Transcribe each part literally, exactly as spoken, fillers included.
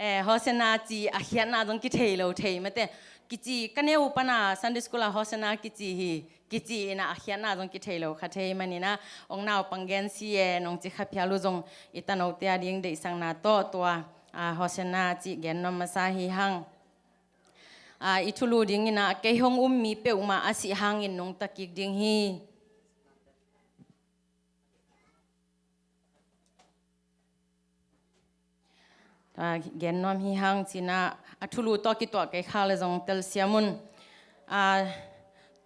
Eh, Hosanna ci a khiatna zong kithei lo thei mate. Kici ka neu pana Sunday school a Hosanna kici hi. Kici ina a khiatna zong kithei lo kha thei manina, ong naupang gen si e nong ci kha phial uh zong i tanote a ding deihsakna tawh tua, ah, Hosanna ci gen nuam masa hi hang. Ah, i thulu dingina kei hong um mi peuhmah a sih hangin nungta kik ding hi. Ah, gen nuam hi hang cina, a thulu tawh kituah kei kha le zong telsiam un. Ah,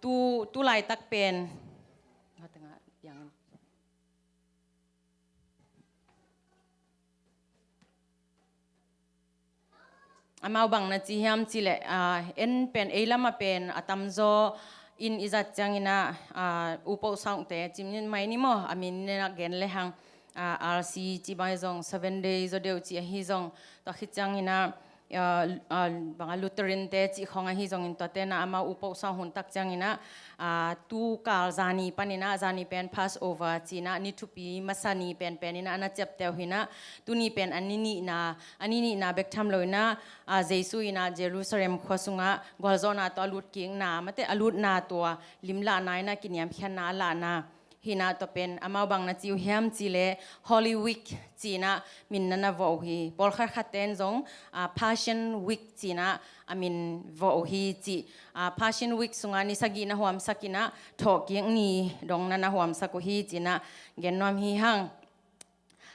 tu, tu laitak pen. Amau bang na ci hiam cileh, ah, en pen, ei lamah pen a tamzaw in i zat ciangina, ah, upoh saungte cim mai ni maw, a min nena gen le hang, ah, R C ci bang hi zong, Seven Day zaw deuh ci ahi zong, tua khit ciangina, ah, ah, banga Lutheran te ci khong ahi zongin tua tena amau upoh saung hun tak ciangina, ah, tu kal zani panina, zani pen Passover cina, ni thupi masa ni penpenina, ana ciapteh uh hina, tuni pen a ni nihna, a ni nihna bek tham loina, ah, Jesu ina Jerusalem khua sunga gualzawhna tawh a lut kikna, mate a lutna tua, limlahna ina kiniamkhiatna a lahna. Hina tua pen, amau bang na ci uh hiam cileh, Holy Week cina min nana vawh uh hi. Pawlkhat khat ten zong, ah, Passion Week cina a min vawh uh hi ci. Ah, Passion Week sunga ni sagih na huamsak ina, thawhkik ni dong nana huamsak uh hi cina gen nuam hi hang.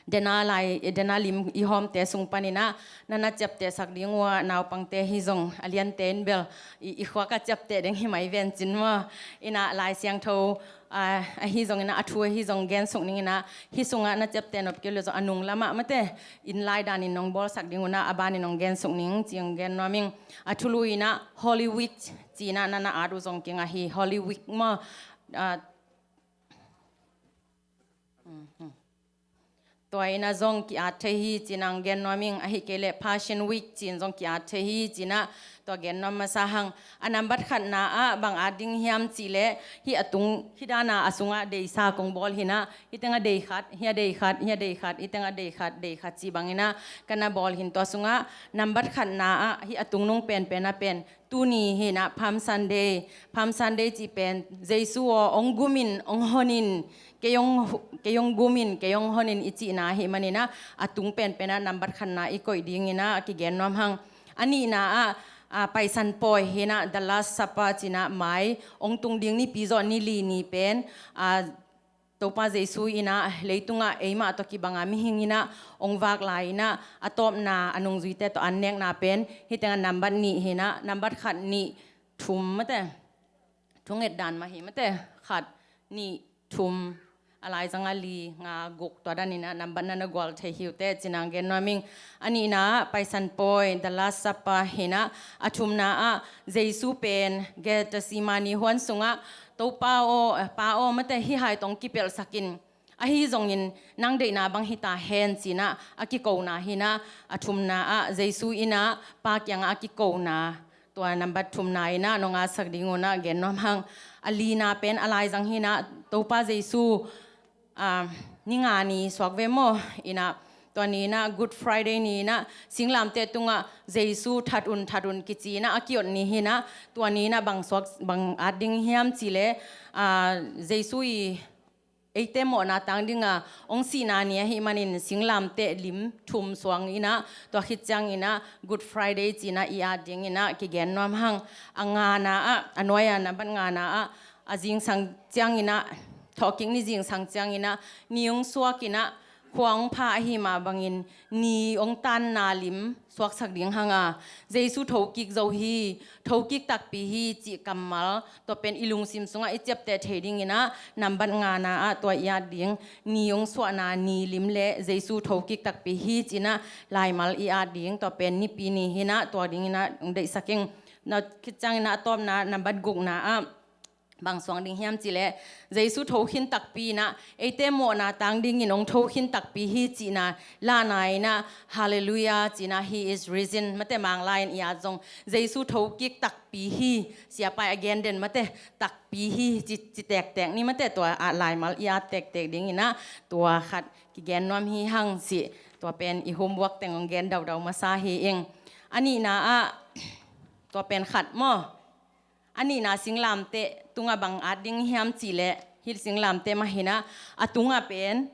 Dena lai, dena lim i hawmte sung panina, nana ciaptehsak ding uh a naupangte hi zong, a liante in bel, i, i khuak a ciapteh ding hi mai ven cin maw. Ina Lai Siangtho, ah, ahi zongina, a thu ahi zong gensuk ningina, hi sunga na ciapteh nop kei le zong a nung lamah mate, in lai danin nong bawlsak ding una, a banin nong gensuk ning, ci ong gen nuam ing. A thulu ina, Holy Week, cina nana at uh zong kinga hi, Holy Week maw, ah, mhm. Tua ina zong ki-at thei hi cina ong gen nuam ing, ahi kei leh Passion Week cin zong ki-at thei hi cina tua gen nuam masa hang. A nambat khatna ah bang at ding hiam cileh, hi a tung, hi dana a sunga deisa kong bawl hina, hi tenga dei khat, hi a dei khat, hi a dei khat, hi tenga dei khat, dei khat ci bangina kana bawl hin tua sunga nambat khatna ah hi a tungnung penpen a pen, tuni hina Palm Sunday, Palm Sunday ci pen, Jesu aw, ong gumin, ong honin, kei ong, kei ong gumin, kei ong honin i cihna hi manina, a tung penpena nambat khatna i koih dingina a kigen nuam hang. A nihna ah, ah, Paisan Pawi hina, the Last Supper cina mai, ong tung ding nipi zawh ni li ni pen, ah, Topa Jesu ina leitungah eimah tawh kibanga mihing ina ong vak lai ina a tawpna a nungzuite tawh an nekna pen, hi tenga nambat nih hina, nambat khat nih thum mate. Thunget dan mah hi mate. Khat, nih, thum, a laizanga li, nga, guk, tua dan ina nambat nana gual thei hi uh teh cina ong gen nuam ing. A nihna ah Paisan Pawi, the Last Supper hina, a thumna ah Jesu pen Gethsemane huan sunga, Topa aw, eh, Pa aw, mate, hih hai tawh ong kipelhsak in, ahi zongin nang deihna bang hi ta hen cina a kikona hina, a thumna ah Jesu ina Pa kianga a kikona, tua nambat thumna ina nong atsak ding una gen nuam hang. A lina pen a laizang hina, Topa Jesu, ah, ni nga ni suak ve maw, ina tua ni ina Good Friday ni ina singlamteh tunga Jesu that un, that un kici ina a kiot ni hina, tua ni ina bang suak, bang at ding hiam cileh, ah, Jesu i eite mawhna tang dinga ong sihna ni ahi manin singlamteh lim thum suang ina, tua khit ciang ina Good Friday cina i at dingina kigen nuam hang. A ngana ah, a nuai a nambat ngana ah, a zingsang ciang ina, thawhkik ni zingsang ciang ina, ni ong suak ina, khua ong pha ahi mah bangin, ni ong tanna lim suaksak ding hanga, Jesu thokik zo hi, thokik takpi hi cih kammal, tua pen i lungsim sungah i ciapteh thei dingina, nambat ngana ah tua i at ding, ni ong suahna ni lim le Jesu thokik takpi hi cina laimal i at ding, tua pen nipi ni hina, tua dingina ong deihsak ing. Na khit ciangina a tawpna, nambat gukna ah, bang suang ding hiam cileh, Jesu thokhin takpi ina, eite mawhna tang dingin ong thokhin takpi hi cihna, lahna ina, Hallelujah cina, He is risen, mate, Manglai in i at zong, Jesu thokik takpi hi, siapai a gen den mate, takpi hi, ci, ci tektek ni mate, tua ah laimal i at tektek dingina, tua khat kigen nuam hi hang cih, Tua pen i homework teng hong gen daudau masa hi ing. A nihna ah, tua pen khat maw. A nihna singlamteh tungah bang at ding hiam cih leh, hih singlamteh mah hi-in ah, a tungah pen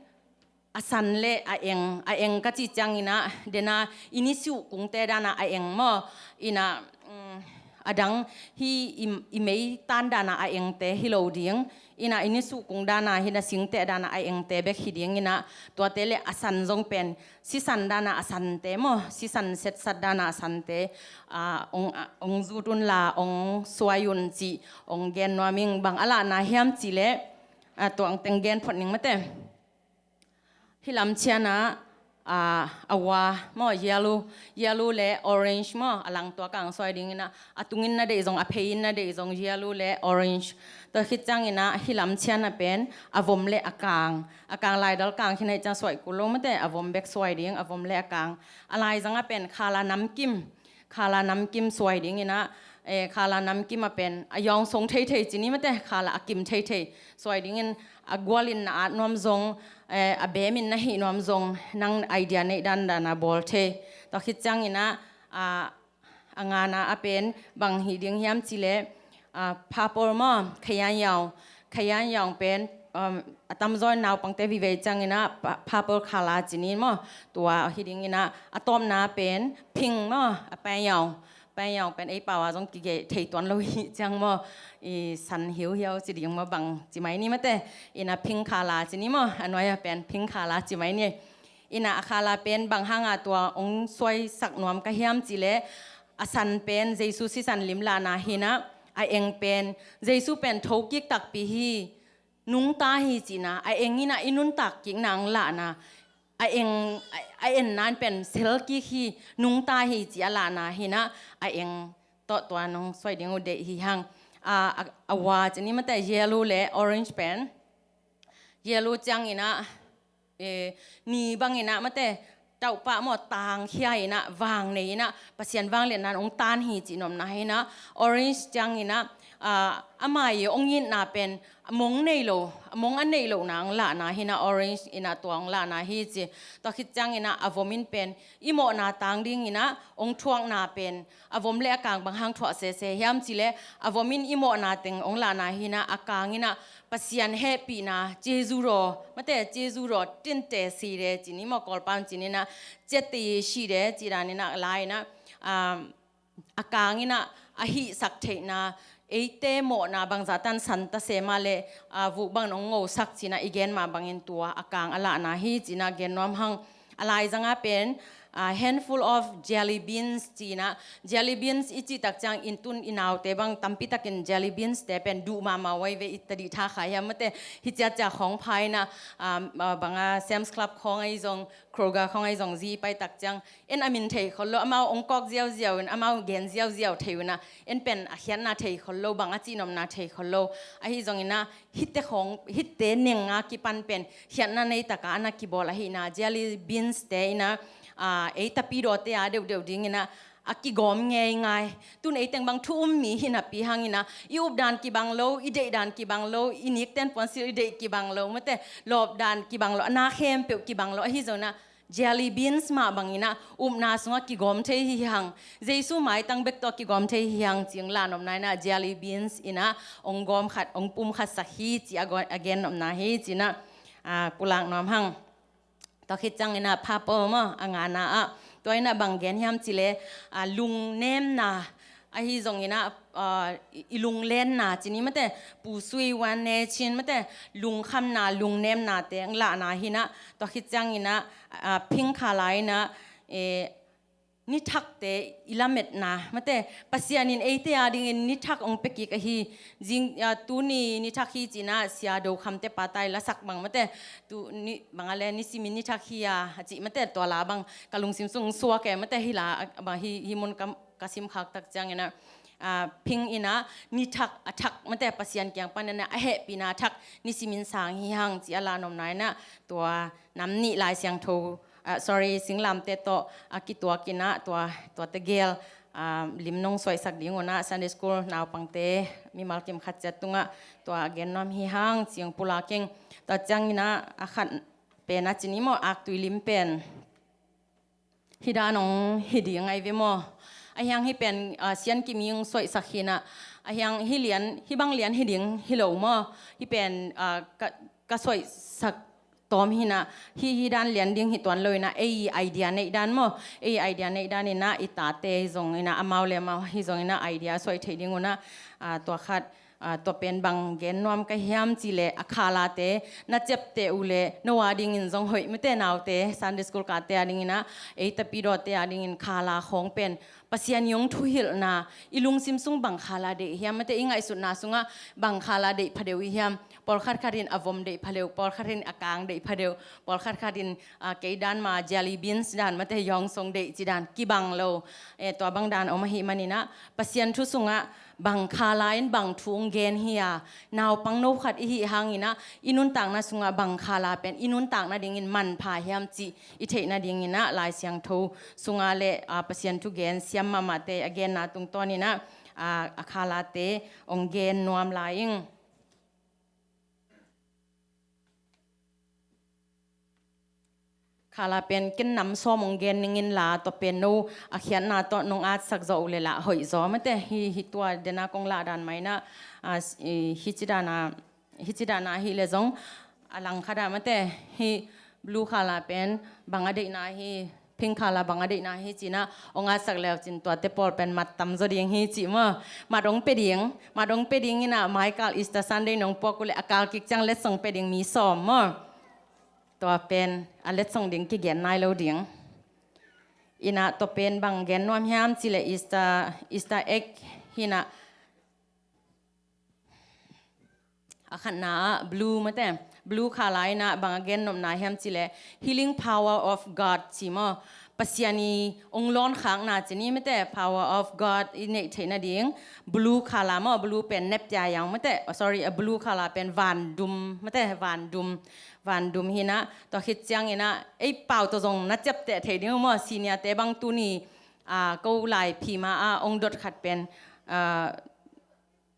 a san le a eng, a eng ka cih ciangin ah, dena i nisuh kungte dan a a eng maw, in ah, mm, a dang hih i, i meitan dan a a engte hi lo ding, in ah i nisuh kung dan a, hih a singteh dan a a engte bek hi ding, in ah tuate le a san zong pen sisan dan a a sante maw, sisan setsat dan a a sante, ah, hong, ah, hong zut un la, hong suai un cih hong gen nuam ing. Bang a lahna hiam cih leh, ah, tua hong teng gen phot ning maw te. Hih lam ciang ah, ah, a ua maw, yellow, yellow le orange maw, a lang tua kang suai ding, in ah, a tungin na deih zong, a phei-in na deih zong, yellow le orange. Tua khit ciangin ah hih lam ciang ah pen a vom le a kang, a kang laidal kang khin ahih ciang suai kul lo maw te, a vom bek suai ding, a vom le a kang. A laizang ah pen khala namkim, khala namkim suai ding, in ah, eh, khala namkim ah pen a yawng song theithei ci ni maw te, khala a kim theithei suai dingin, a gualin na at nuam zong, eh, a beemin na hih nuam zong, nang idea neih dan dan a bawl thei. Tua khit ciangin ah, ah, a ngana ah pen bang hi ding hiam cih leh, ah, purple maw, khayang yau, khayang yau pen, um, a tamzaw in naupangte vive ciangin ah pa-, purple khala ci ni maw, tua hi ding, in ah a tawpna pen pink maw, a payau, payau pen ei pau ah zong kigei thei tuan lo hi ciang maw, i san hiuhiau ci ding maw, bang ci mai ni maw te, in ah pink khala ci ni maw, a nuai ah pen pink khala ci mai ni. In ah a khala pen bang hang a tua hong suaisak nuam ka hiam cih leh, a san pen Jesu sisan lim lahna hi-in ah, a eng pen Jesu pen thokik takpi hi, nungta hi cihna, a eng in ah i nuntak kikna hong lahna, a eng, a, a enna in pen sel kik hi, nungta hi cih a lahna hi-in ah, a eng tawh tua hong suai ding uh deih hi hang. A, a, a ua ci ni maw te, yellow le orange pen, yellow ciangin ah, eh, ni bangin ah maw te, Topa maw, tangkhia in ah, vang nei in ah, Pasian vangliatna in hong tan hi cih nopna hi-in ah, orange ciangin ah, ah, a mai hong itna pen mong nei lo, mong a neih lohna hong lahna hi-in ah, orange in ah tua hong lahna hi ci. Tua khit ciangin ah a vom in pen i mawhna tang dingin ah hong thuakna pen, a vom le a kang bang hang thuah sese hiam cih leh, a vom in i mawhna teng hong lahna hi-in ah, a kang in ah Pasian hehpihna, ကျေးဇူးတော်, maw te, ကျေးဇူးတော်တင်တယ်စေတယ် ci ni maw, Kawlpau in ci ni, ကျက်သရေရှိတယ် ci dan in ah, la in ah, um, a kang in ah a hihsak theihna, eite mawhna bangzah tan san ta se mah leh, ah, vuk bangin hong ngosak ci-in ah i gen mah bangin tua a kang a lahna hi ci-in ah gen nuam hang. A laizang ah pen, ah, handful of jelly beans ci-in ah, jelly beans i cih tak ciang, inn tun i naute bang tampi takin jelly beans te pen duh mahmah uh ahi ve, i tadih tha kha hiam maw te, hi ciacia khawng pha in ah, ah, ah, bang a Sam's Club khawng ahi zong, Kroger khawng ahi zong, zi pai tak ciang, en a min thei khol lo, amau hong kawk ziauziau in, amau gen ziauziau thei uh in ah, en pen a khiatna thei khol lo, bang a cih nopna thei khol lo. Ahi zongin ah, hihte khawng, hihte neng a kipan pen khiatna nei tak a na kibawl ahihna, jelly beans te in ah, ah, ei tapidawte a deuhdeuh dingin ah a kigawm ngeingai. Tun ei teng bang thu um mi hi napi hangin ah, i up dan kibang lo, i deih dan kibang lo, i nikten puansilh i deih kibang lo, maw te, lawp dan kibang lo, a na khempeuh kibang lo, ahi zongin ah jelly beans mah bangin ah upna sungah kigawm thei hi hang. Jesu maitang bek tawh kigawm thei hi hang, ci hong lah nopna in ah, jelly beans in ah hong gawm khat, hong pum khat sak hi ci a gaw-, a gen nopna hi ci-in ah, ah, pulak nuam hang. Tua khit ciangin ah purple maw, a ngana ah, tua in ah bang gen hiam cih leh, ah, lungnemna, ahi zongin ah, ah, i, i lunglenna ci ni maw te, 不喜欢内chiến maw te, lungkhamna, lungnemna te hong lahna hi-in ah, tua khit ciangin ah, ah, pink khala in ah, eh, ni thakte i lametna, maw te, Pasian in eite a dingin ni thak hong pia kik ahi. Zing, ah, tuni ni thak hi ci-in ah, Sia Do Kham te pa ta i lasak bang, maw te, tuni bang a leh, nisimin ni thak hi a, a cih, maw te, tua la bang ka lungsim sung suak e, maw te, hih la, ah, bang hih, hih mun ka, ka sim khak tak ciangin ah, ah, pink in ah ni thak, a thak, maw te, Pasian kiang panin ah a hehpihna a thak, nisimin sang hi hang, ci a lah nopna in ah, tua nam nih Lai Siangtho, ah, sorry, singlamteh tawh a kituakin ah, tua, tua tegel, ah, lim nong suaisak ding un ah, Sunday school naupangte mimal kim khat ciat tungah tua a gen nuam hi hang, ci hong pulak ing. Tua ciangin ah, a khat pen a ci ni maw, aktui lim pen, Hih dan hong hi ding ahi ve maw? Ahi hang hih pen, ah, Sian Kim in hong suaisak hi in ah, ahi hang hih lian, hih bang lian hi ding hi lo maw? Hih pen, ah, ka, ka suaisak tawm hi in ah, hih, hih dan lian ding hi tuan lo in ah, ei idea neih dan maw? Ei idea neih dan in ah, i tate zong in ah, amau le amau hi zong in ah, idea suai thei ding un ah, ah, tua khat, ah, tua pen bang gen nuam ka hiam cih leh, a khalate na ciapteh uh leh no a dingin zong hoih mate, naute, Sunday school kate a dingin ah, ei tapidawte a dingin khala khawng pen Pasian in hong thuhilhna, i lungsim sung bang khala deih hiam mate, i ngaihsutna sungah bang khala deih pha deuh i hiam? Pawlkhat khat in a vom deih pha deuh, pawlkhat in a kang deih pha deuh, pawlkhat khat in, ah, kei dan mah jelly beans dan mate, yawngsong deih ci dan kibang lo. Eh, tua bang dan om ahih manin ah, Pasian thu sungah bang khala in bang thu hong gen hi a, naupang no khat i hih hangin ah, i nuntakna sungah bang khala pen i nuntakna dingin manpha hiam cih i theihna dingin ah, Lai Siangtho sungah le, ah, Pasian thugen siam mahmahte a genna tungtawnin ah, ah, a khalate hong gen nuam lai ing. Khala pen ken nam sawm hong gen ning inla, tua pen no a khiatna tawh nong atsak zawh uh leh lah hoih zaw mate. Hih, hih tua den a kong lah dan mah in ah, ah, hih ci dan a, hih ci dan a hih leh zong a lang khat ah mate, hih blue khala pen bang a deihna hi, pink khala bang a deihna hi ci in ah hong atsak le uh cin, tuate pawl pen mat tam zaw ding hi ci maw? Mat hong pia ding, mat hong pia ding in ah, mai kal Easter Sunday nong puak uh leh a kal kik ciang letsong pia ding mi sawm maw? Tua pen a letsong ding kigen nai lo ding. In ah tua pen bang gen nuam hiam cih leh Easter, Easter egg hi in ah, a khatna ah blue mate, blue khala in ah bang a gen nopna hiam cih leh healing power of God ci maw? Pasian i hong lawnkhakna ci ni mate, power of God i neih theihna ding. Blue khala maw, blue pen nep tia yang mate, oh, sorry, a blue khala pen vandum mate, vandum, vandum hi in ah, tua khit ciangin ah ei pau tawh zong na ciapteh thei ding uh maw, senior te bang tuni, ah, ko lai phima ah hong dot khat pen, ah,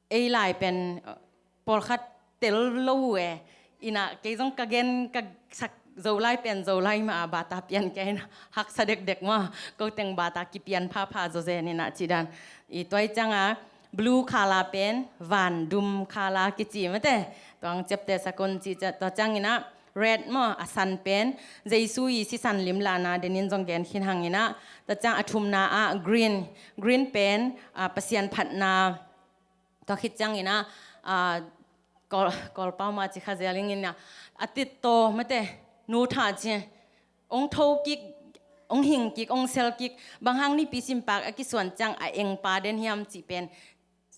ei lai pen, uh, pawlkhat tel lo uh e. In ah kei zong ka gen ka sak Zolai pen Zolai mah a bata pian kei in ah haksa dekdek maw. Ko teng bata kipian phapha zawzen in ah ci dan. I tua i ciang a blue khala pen vandum khala kici mate. Tua hong ciapteh sak un ci, tua ciangin ah red maw, a san pen Jesu i sisan limlahna den in zong gen khin hang in ah, tua ciang a thumna ah green, green pen, ah, Pasian phatna. Tua khit ciangin ah, ah, Kawl, Kawlpau mah ci kha zel ing in ah, a tittaw mate, nu tha ci, hong tho kik, hong hing kik, hong sel kik, bang hang nipi simpak a kisuan ciang a eng pa den hiam cih pen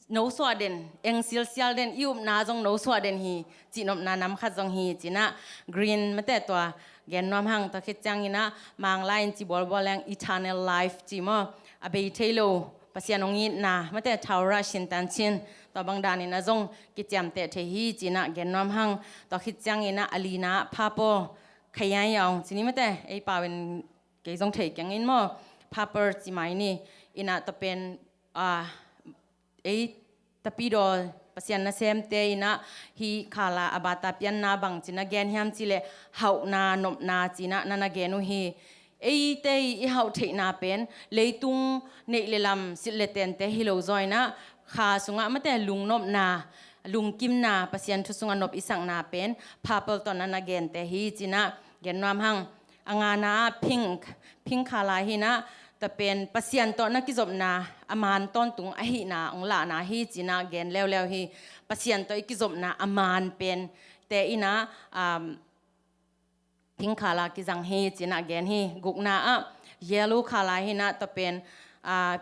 no suah den, eng silsial den, i upna zong no suah den hi, cihnopna nam khat zong hi ci in ah, green mate, tua gen nuam hang. Tua khit ciangin ah Manglai in ci bawlbawl leng eternal life ci maw, a bei thei lo Pasian hong itna mate, thaura shintan chin, tua bang danin ah zong kiciamteh thei hi ci in ah gen nuam hang. Tua khit ciangin ah a lina ah purple, khayayaung ci ni mate, ei pau in kei zong thei keng in maw, purple ci mai ni. In ah tua pen, ah, ei tapidaw Pasian nasemte in ah hih khala a bata pianna bangci na gen hiam cih leh hauhna, nopna ci in ah na na gen uh hi. Eite i hauh theihna pen leitung neih le lam, silh le tente hi lo zaw in ah, kha sungah mate lungnopna, lungkimna, Pasian thu sungah nop i sakna pen purple tawh na na gente hi ci in ah gen nuam hang. A ngana ah pink, pink khala hi in ah, tua pen Pasian tawh na kizopna a maan tawntung ahihna hong lahna hi ci in ah gen leuleu hi. Pasian tawh i kizopna a maan pente in ah, um, pink khala kizang hi ci in ah gen hi. Gukna ah yellow khala hi in ah, tua pen, ah,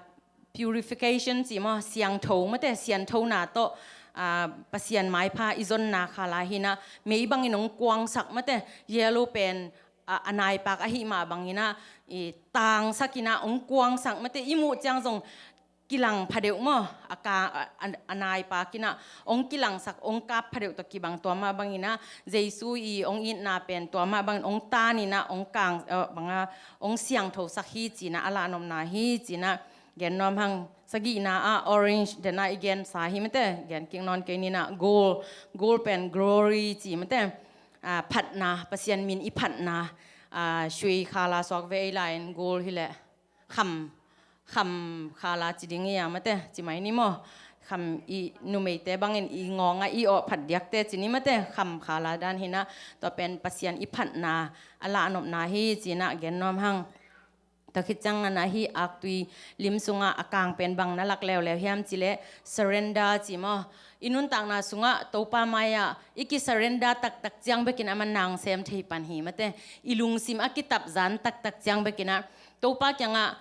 purification ci maw, siangtho mate, sianthona tawh, ah, Pasian maipha i zonna khala hi in ah, mei bangin hong kuangsak mate, yellow pen, ah, a naipak ahih mah bangin ah, i tangsak in ah hong kuangsak mate, i muh ciang zong kilang pha deuh maw, a ka, a, a, a naipak in ah hong kilangsak, hong kap pha deuh tawh kibang, tua mah bangin ah Jesu i hong itna pen tua mah bangin hong tan in ah hong kang, ah, bang a hong siangthosak hi ci in ah a lahnopna hi ci in ah gen nuam hang. Sagihna ah orange den ah i gensa hi mate, gen kik nawn kei ning ah, gold, gold pen glory ci mate, ah, phatna, Pasian min i phatna, Aa, sui khala suak ve ei lai-in gul hileh kham, kham khala ci ding i a mate, ci mai ni maw? Kham i numeite bangin i ngawng a i awh phat diakte ci ni mate, kham khala dan hi-in ah, tua pen Pasian i phatna a lahnopna hi ci-in ah gen nuam hang. Tua khit ciang nana hi aktui lim sungah a kang pen bang na lak leuleu hiam cih leh surrender ci maw? I nuntakna sungah Topa mai-ah i ki surrender taktak ciang bekin amah na sem thei pan hi mate. I lungsim a kitapzan taktak ciang bekin ah Topa kiangah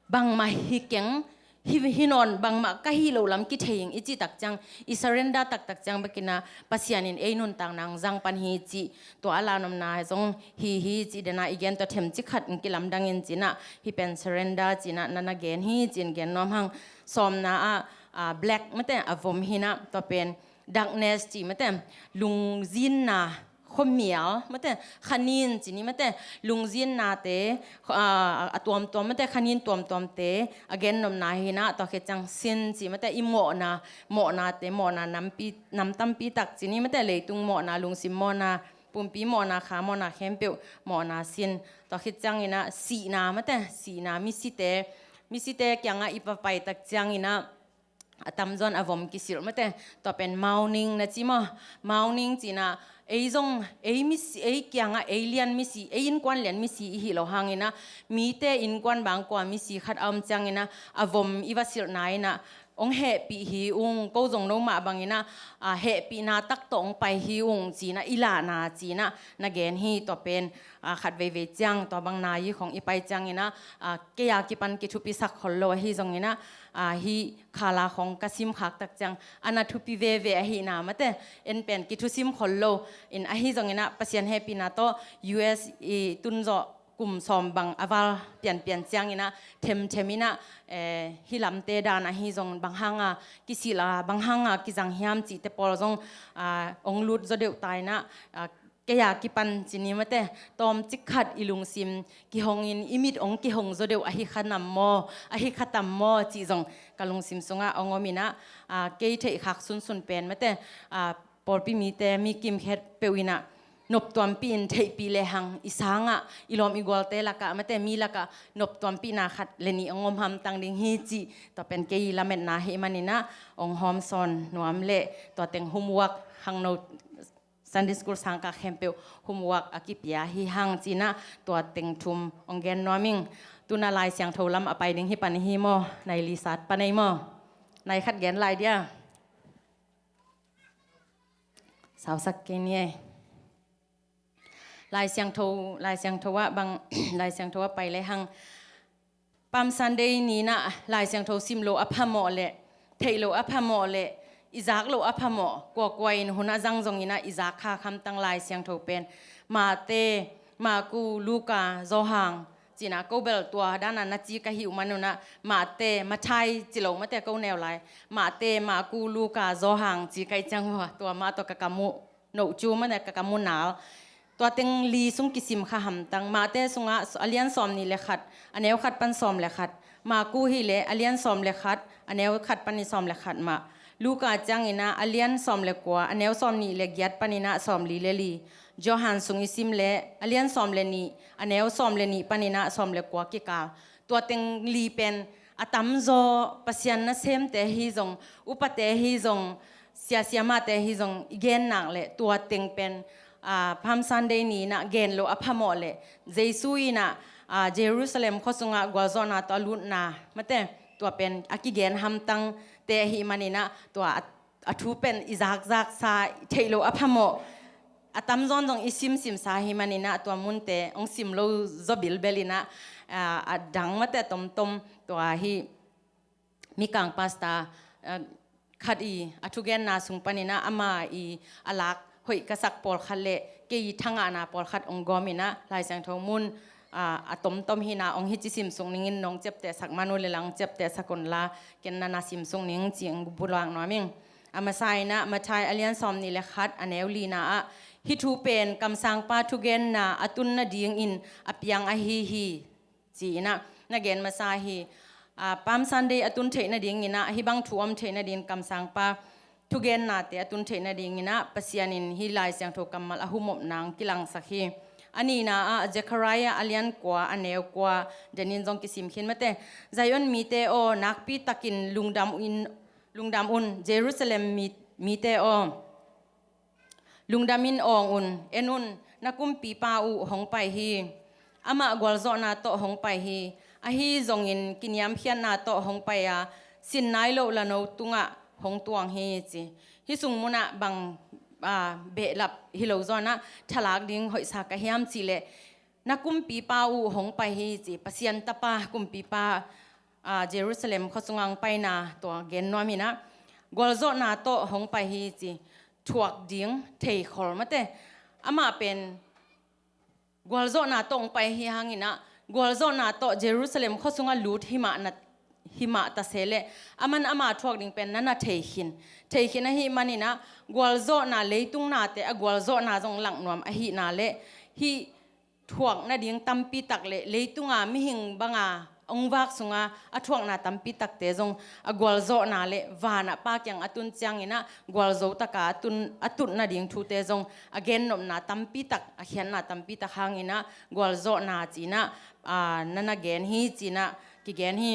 bangmah hi keng, hi, hi nawn, bangmah ka hih loh lam kithei ing i cih tak ciang, i surrender taktak ciang bekin ah Pasian in ei nuntakna hong zang pan hi cih, tua a lahnopna zong hi hi cih dan a i gen, tua themcik khat in kilamdang in ci-in ah, hih pen surrender ci-in ah nana gen hi ci-in gen nuam hang. Sawmna ah, aa, black mate, a vom hi-in ah, tua pen darkness ci mate, lungzinna, khuamial mate, khanin ci ni mate, lungzinnate, aa, a tuamtuam mate, khanin tuamtuamte a gennopna hi-in ah, tua khit ciang sin ci mate, i mawhna, mawhnate, mawhna nampi, nam tampi tak ci ni mate, leitung mawhna, lungsim mawhna, pumpi mawhna, kha mawhna, khempeuh mawhna sin. Tua khit ciangin ah sihna mate, sihna, misite, misite kiangah i va pai tak ciangin ah a tamzaw in a vom kisilh mate. Tua pen mourning na ci maw? Mourning ci-in ah ei zong, ei misi, ei kiangah ei lian misi, ei innkuan lian misi i hih loh hangin ah, mite innkuan bang kua misi khat a om ciangin ah a vom i va silhna in ah, hong hehpih hi ung, ko zong no mah bangin ah, aa, hehpihna tak tawh hong pai hi ung ci-in ah, i lahna ci-in ah na gen hi. Tua pen, aa, khat veivei ciang, tua bang na i khong i pai ciangin ah, aa, kei a kipan kithupisak khol lo ahi zongin ah, aa, hih khala khong ka sim khak tak ciang a na thupi veve ahihna mate, en pen kithusim khol lo in, ahi zongin ah Pasian hehpihna tawh U S i tun zawh kum sawm bang a val pianpian ciangin ah, themthem in ah, eh, hih lamte dan ahi zong bang hanga kisilh a, bang hanga kizang hiam cihte pawl zong, aa, hong lut zaw deuh ta in ah, aa, kei a kipan ci ni mate, tawmcik khat i lungsim kihongin i mit hong kihong zaw deuh ahi kha nam maw, ahi kha tam maw cih zong ka lungsim sungah hong om in ah, aa, kei theih khak sunsun pen mate, aa, pawlpi mite, mi kimkhat peuh in ah noptuampih in theihpih lehang i sangah, i lawm i gualte lakah mate, mi lakah noptuampihna khat le nih hong om hamtang ding hi cih, tua pen kei lametna hi manin ah hong hawmsawn nuam leh, tua teng homework, khangno Sunday school sangkah khempeuh homework a kipia hi hang ci-in ah, tua teng thum hong gen nuam ing. Tu-in ah Lai Siangtho lam a pai ding hi pan hi maw? Nai li sat pan ei maw? Nai khat gen lai dia. Sausak kei ni ei. Lai Siangtho, Lai Siangtho ah bang, Lai Siangtho ah pai lehang, Palm Sunday ni-in ah Lai Siangtho sim loh a phamawh leh, theih loh a phamawh leh, i zak loh a phamawh kuakua in hun a zang zongin ah i zak khak hamtang Lai Siangtho pen Mate, Maku, Luka, Johan ci-in ah, ko bel tua dan a na ci ka hih uh man un ah Mate, Mathai ci lo mate, ko neu lai, Mate, Maku, Luka, Johan ci ka hih ciang uh a, tua mah tawh ka kam uh, no cu mate, ka kam uh nal. Tua teng li sung kisim kha hamtang. Mate sungah a lian sawm nih le khat, a neu khat pan sawm le khat. Maku hi leh a lian sawm le khat, a neu khat pan i sawm le khat mah. Luka ciangin ah a lian sawm le kua, a neu sawm nih le giat panin ah sawm li le li. Johan sung i sim leh a lian sawm le nih, a neu sawm le nih panin ah sawm le kua kikal. Tua teng li pen a tamzaw Pasian nasemte hi zong, upate hi zong, siasia mahte hi zong i gen nak leh tua teng pen, aa, Palm Sunday ni-in ah gen loh a phamawh leh, Jesu in ah, aa, Jerusalem khua sungah gualzawhna tawh a lutna mate, tua pen a kigen hamtangte ahih manin ah tua a a thu pen i zakzaksa, i theih loh a phamawh, a tamzaw in zong i simsimsa hi manin ah tua munte hong sim lo zaw bilbel in ah, aa, a dang mate tomtom tua hi Mikang pastor, aa, khat i a thugenna sung panin ah ama i a lak hoih ka sak pawlkhat le kei i thangahna pawlkhat hong gawm in ah Lai Siangtho mun, aa, a tomtom hi-in ah hong hici simsuk ningin, nong ciaptehsak man uh leh lang ciaptehsak un la, ken na na simsuk ning ci-in hong bulak nuam ing. A masa in ah Mathai a lian sawm nih le khat, a neu lina ah, hih thu pen kamsangpa thugenna a tun nadingin a piang ahi hi, ci-in ah na gen masa hi. Aa, Palm Sunday a tun theih nadingin ah, hih bang thu om theih nadingin, kamsangpa thugennate a tun theih nadingin ah Pasian in hih Lai Siangtho kammal a humop nang kilangsak hi. A nihna ah Zekhariah a lian kua a neu kua denin zong kisim khin mate. Zion mite aw, nakpi takin lungdam in, lungdam un. Jerusalem mi, mite aw, lungdamin awng un. En un, na kumpipa uh hong pai hi. Amah gualzawhna tawh hong pai hi. Ahi zongin kiniamkhiatna tawh hong pai a, sin nai loh lano tungah hong tuang hi ci. Hih sung munah bang, aa, behlap hi lo zawnah thalak ding hoihsa ka hiam cihleh, na kumpipa uh hong pai hi ci. Pasian tapa kumpipa, aa, Jerusalem khuasungah hong paina tua gen nuam inah, gualzawhna tawh hong pai hi ci. Thuak ding theikhol mate. Amah pen gualzawhna tawh hong pai hi hanginah, gualzawhna tawh Jerusalem khuasungah lut himah na, himah ta se leh, aman ama thuak ding pen na na theikhin. Theikhin ahih maninah, gualzawhna, leitung nate a gualzawhna zong langh nuam ahihna leh, hih thuak nading tampi tak leh leitunga mihing banga hong vak sunga a thuakna tampi takte zong a gualzawhna leh vanah Pa kiang a tun cianginah gualzo taka a tun, a tut nading thute zong a gennopna tampi tak, a khiatna tampi tak hanginah gualzawhna cinah, aa, na na gen hi cinah kigen hi.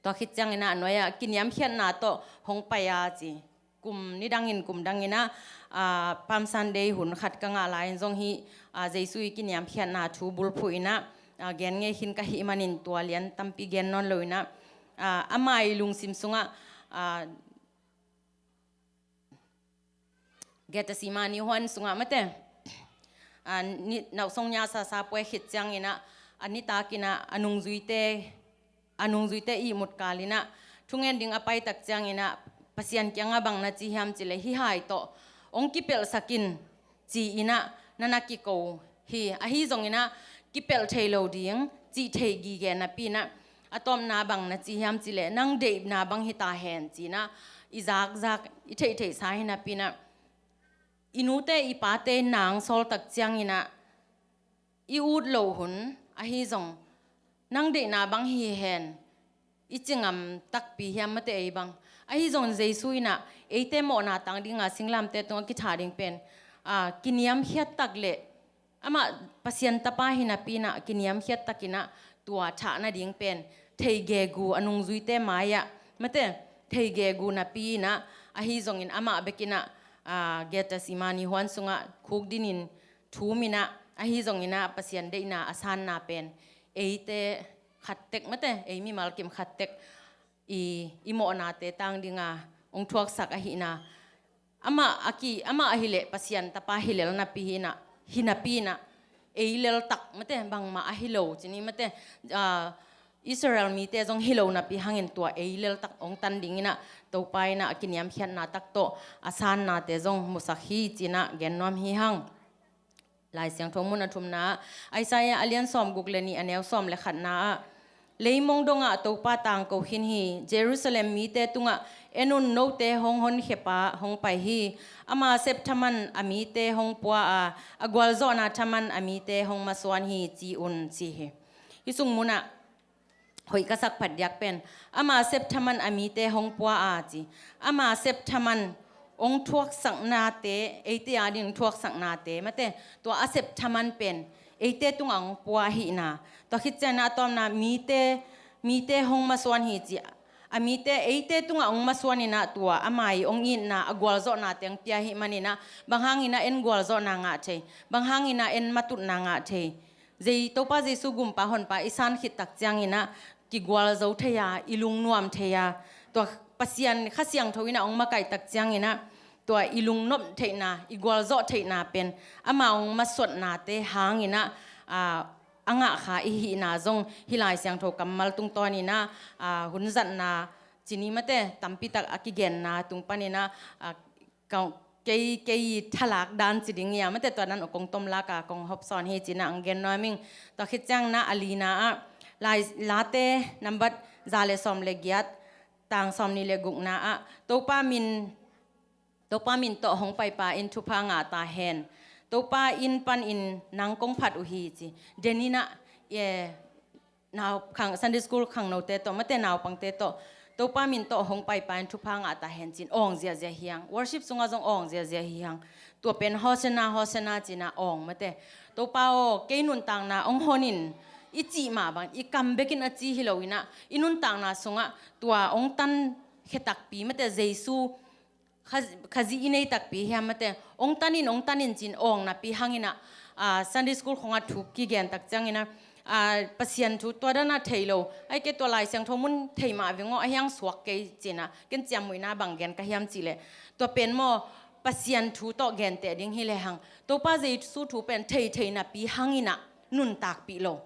Tua khit cianginah a nuai-ah kiniamkhiatna tawh hong pai a ci. Kum nidangin kum danginah, aa, Palm Sunday hun khat ka ngah lai-in zong hih, aa, Jesu i kiniamkhiatna thu bulphuh inah, aa, gen ngei khin ka hih manin tua lian tampi gen nawn lo inah, aa, ama i lungsim sungah, aa, Gethsemane huan sungah mate, aa, ni, nausong nia sasa puai khit cianginah, a nitakinah a nungzuite, a nungzuite ihmut kalinah thungen ding a paitak cianginah Pasian kiangah bang na ci hiam cihleh, hih hai tawh hong kipelhsak in ci-inah na na kiko hi. Ahi zonginah kipelh thei lo ding cih thei gige napi inah, a tawpna bang na ci hiam cihleh, nang deihna bang hi ta hen cinah i zakzak, i theihtheihsa hi napi inah, i nute i pate nang sawltak cianginah i ut loh hun ahi zong, nang deihna bang hi hen, i ci ngam takpi hiam mate ei bang. Ahi zongin Jesu inah eite mawhna tang dinga singlamteh tungah kitha ding pen, aa, kiniamkhiat tak leh amah Pasian tapa hi napi inah kiniamkhiat takinah tua thah nading pen thei gegu a nungzuite mai-ah mate, thei gegu napi inah, ahi zongin amah bekinah, aa, Gethsemane huan sungah khukdinin thum inah, ahi zonginah Pasian deihna a sanna pen eite khattek mate, ei mimal kim khattek i, i mawhnate tang dinga hong thuaksak ahihna. Amah a ki, amah ahileh Pasian tapa hi lel napi hi inah, hi napi inah, ei leltak mate, bangmah ahi lo cini mate, aa, Israel mite zong hi lo napi hangin tua ei leltak hong tan dinginah Topa inah a kiniamkhiatna tak tawh a sannate zong musak hi cinah gen nuam hi hang. Lai Siangtho mun a thumna ah, Isaiah a lian sawmguk le nih a neu sawm le khatna ah, leimong dongah Topa tangko khin hi. Jerusalem mite tungah, en un, note hong honkhia pa hong pai hi. Ama sep thaman a mite hong pua a, a gualzawhna thaman a mite hong masuan hi ci un ci hi. Hih sung munah hoih ka sak phat diak pen, ama sep thaman a mite hong pua a ci. Ama sep thaman hong thuaksaknate, eite ading thuaksaknate mate, tua a sep thaman pen eite tungah hong pua ahihna. Tua khit cianah a tawpna mite, mite hong masuan hi ci. A mite, eite tungah hong masuan inah tua ama i hong itna, a gualzawhna teng pia ahih maninah, bang hanginah en gualzawhna ngah thei, bang hanginah en matutna ngah thei. Zei Topa Jesu gumpa honpa i san khit tak cianginah kigualzo thei a, i lungnuam thei a, tua Pasian Kha Siangtho inah hong makaih tak cianginah tua i lungnop theihna, i gualzawh theihna pen ama hong masuatnate hanginah, aa, a ngahkha i hihna zong hih Lai Siangtho kammal tungtawninah, aa, hun zatna cini mate tampitak a kigenna tung paninah, aa, ka, kei, kei thalak dan ci ding ia mate tua nan kong tomlaka kong hopsawn hi cinah ang gen nuam ing. Tua khit cianginah a lina ah, Lai, Late nambat za le sawm le giat, tang sawm nih le gukna ah, Topa min, Topa min tawh hong paipa in thupha ngah ta hen. Topa inn panin nang kong phat uh hi ci. Deninah, e, nau khang, Sunday school khangnote tawh mate, naupangte tawh, Topa min tawh hong paipai in thupha ngah ta hen ci-in awng ziazia hi hang. Worship sungah zong awng ziazia hi hang. Tua pen Hosanna, Hosanna ci-in ah awng mate. Topa aw, kei nuntakna hong hon in i cih mah bang, i kam bekin a ci hi lo in ah, i nuntakna sungah tua hong tan khia takpi mate, Jesu Kha-, Khazih i nei takpi hiam mate, hong tan in, hong tan in ci-in awng napi hang in ah, aa, Sunday school khawngah thu kigen tak ciangin ah, aa, Pasian thu tua dan a thei lo, ahih kei leh tua Lai Siangtho mun thei mah veng aw, ahi hang suak kei ci-in ah, ken ciamnuihna bang gen ka hiam cih leh, tua pen maw, Pasian thu tawh genteh ding hi lehang, Topa Jesu thu pen thei thei napi hang in ah nuntakpih lo.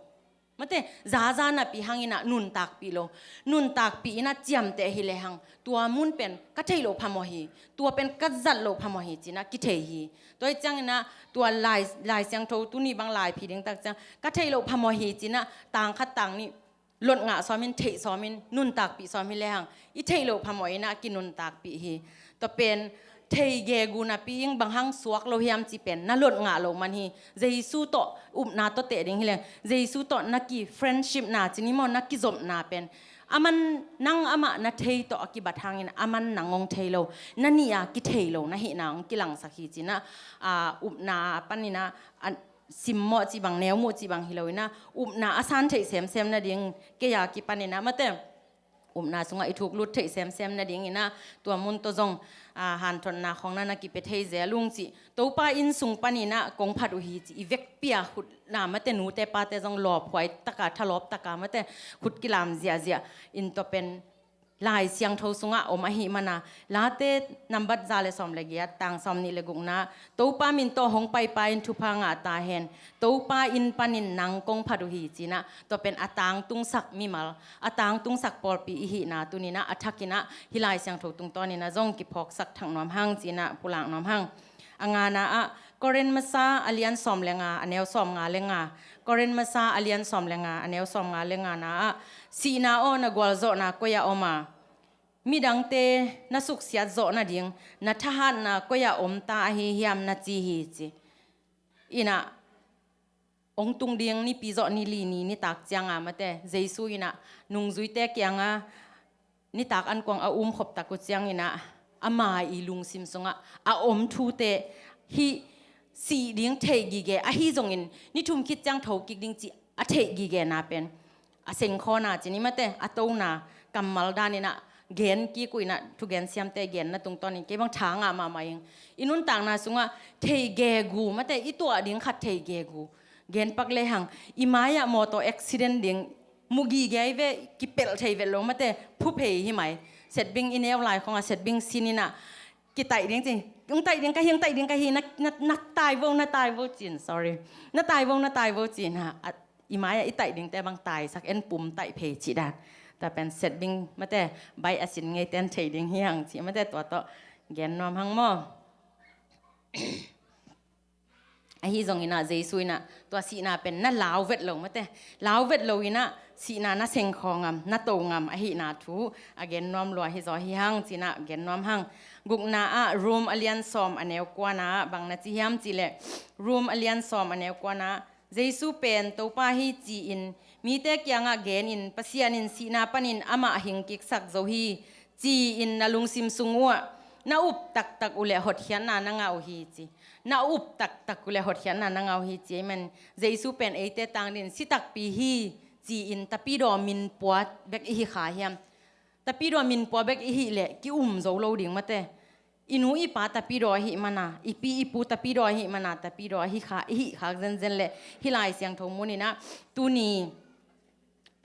Mate, zaza napi hang in ah nuntakpih lo. Nuntakpih in ah ciamteh hi lehang, tua mun pen ka theih loh phamawh hi, tua pen ka zat loh phamawh hi ci-in ah kithei hi. Tua hi ciangin ah tua Lai, Lai Siangtho tuni bang laiphi ding tak ciang, ka theih loh phamawh hi ci-in ah tang khat tang nih lot ngah sawm in, theih sawm in, nuntakpih sawm hi lehang, i theih loh phamawh in ah kinuntakpih hi. Tua pen thei gegu napi in bang hang suak lo hiam cih pen na lot ngah loh man hi. Jesu tawh upna tawh teh ding hi leng, Jesu tawh na ki friendship na ci ni maw, na kizopna pen, aman nang amah na thei tawh a kibat hangin aman nang hong thei lo, na nih a kithei lo na hihna hong kilangsak hi ci-in ah, aa, upna panin ah, a simmawh cih bang, neumuh cih bang hi lo in ah, upna a san theih semsem nading, kei a kipanin ah mate, upna sungah i thuk lut theih semsem nading in ah, tua mun tawh zong, aa, hanthotna khawng na na kipia thei zel ung cih. Topa inn sung panin ah kong phat uh hi cih i vekpi a khut na mate, nute pate zong lawphuai taka, thalawp taka mate, khut kilam ziahziah in, tua pen Lai Siangtho sungah om ahih man a, Late nambat za le sawm le giat, tang sawm nih le gukna, Topa min tawh hong paipai in thupha ngah ta hen, Topa inn panin nang kong phat uh hi ci-in ah, tua pen a tangtungsak mimal, a tangtungsak pawlpi i hihna tuni-in ah a thakin ah hih Lai Siangtho tungtawnin ah zong kiphawksak thak nuam hang ci-in ah pulak nuam hang. A ngana ah, Korin masa a lian sawm le nga, a neu sawm nga le nga. Korin masa a lian sawm le nga, a neu sawm nga le ngana ah, sihna aw, na gualzawhna koi-ah om a, midangte na suksiat zawh nading na thahatna koi-ah om ta ahi hiam na ci hi ci. In ah, hong tung ding nipi zawh ni li ni nitak ciang a mate, Jesu in ah nungzuite kiangah nitak ankuang a umkhop tak uh ciangin ah, ama i lungsim sungah a om thute, hih sih ding thei gige, ahi zongin ni thum khit ciang tho kik ding cih a theih gigena pen a sengkhawna ci ni mate, a tona kammal danin ah gen kik uh in ah, thugen siamte genna tungtawnin kei bang tha ngah mahmah ing. I nuntakna sungah thei gegu mate, i tuah ding khat thei gegu. Gen pak lehang, i mai-ah mawtaw accident ding mu gige hi ve, kipelh thei vet lo mate, phu phei hi mai. Setbing i neu lai khawngah setbing sin in ah, kitaih ding ci, hong taih ding ka hi, hong taih ding ka hi, na, na, na tai vo, na tai vo ci-in, sorry. Na tai vo, na tai vo ci-in ah, a, i mai-ah i taih dingte bang taisak, en pum taih phei cih dan. Tua pen setbing mate, baih a sin ngeite in thei ding hi hang cih mate, tua tawh gen nuam hang maw. Ahi zongin ah Jesu in ah tua sihna pen na lau vet lo mate, lau vet lo in ah sihna na sengkhaw ngam, na to ngam ahihna thu a gen nuam lua hi zaw hi hang ci-in ah gen nuam hang. Gukna ah, Rom a lian sawm a neu kuana ah bang na ci hiam cih leh, Rom a lian sawm a neu kuana ah, Jesu pen Topa hi ci-in mite kiangah genin, Pasian in sihna panin amah hingkiksak zo hi ci-in na lungsim sung uhah na up taktak uhleh hotkhiatna na ngah uh hi ci. Na up taktak uhleh hotkhiatna na ngah uh hi ci. Amen. Jesu pen eite tang dingin si takpi hi ci-in tapidaw minpua bek i hi kha hiam? Tapidaw minpua bek i hih leh ki-um zo lo ding mate. I nu i pa tapidaw ahih man a, i pi i pu tapidaw ahih man a, tapidaw ahi kha, i hih khak zenzen leh hih Lai Siangtho munin ah, tuni